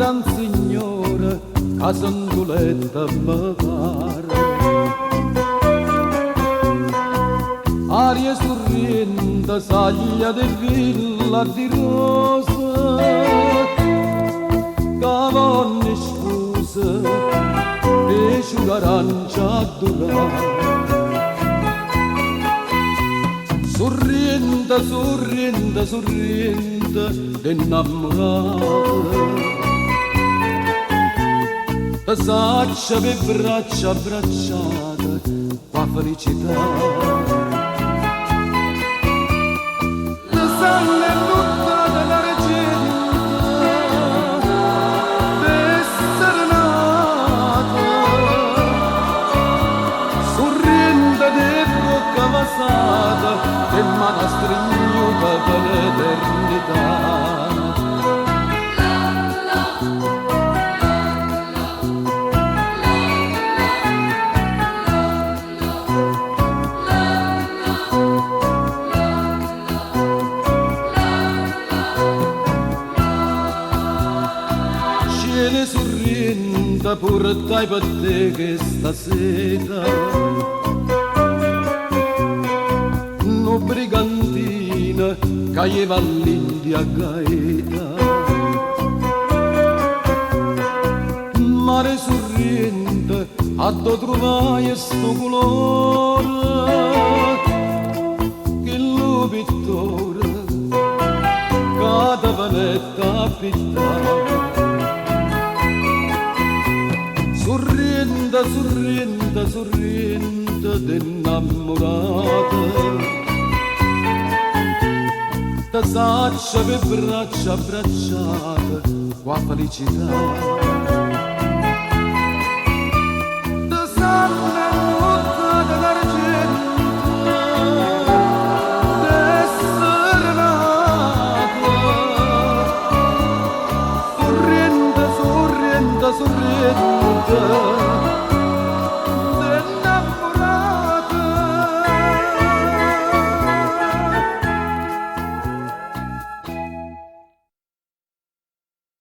gran signora, ca sentuletta mi pare. Aria sorrenta, saglia di villa di rosa, cavone scusa, e sull'arancia durata. Sorrenta, sorrenta, sorrenta, innamorata. Te saccia per braccia abbracciate, qua felicità. Te sanno tutta la regina, d'essere nata. Sorrenta di bocca vasata, e mano stringiuta per l'eternità. Cielo sorrenta portai per te che stasera No brigantina che va all'India Gaeta. Mare sorrente a do trovai sto colore che lo pittore cada vanetta a pittare. Sorrenta, sorrenta, sorrenta d'innamorata. Te saccia per braccia abbracciate, qua felicità. Te sanno tutta d'argento, d'essere nata. Sorrenta, sorrenta, sorrenta.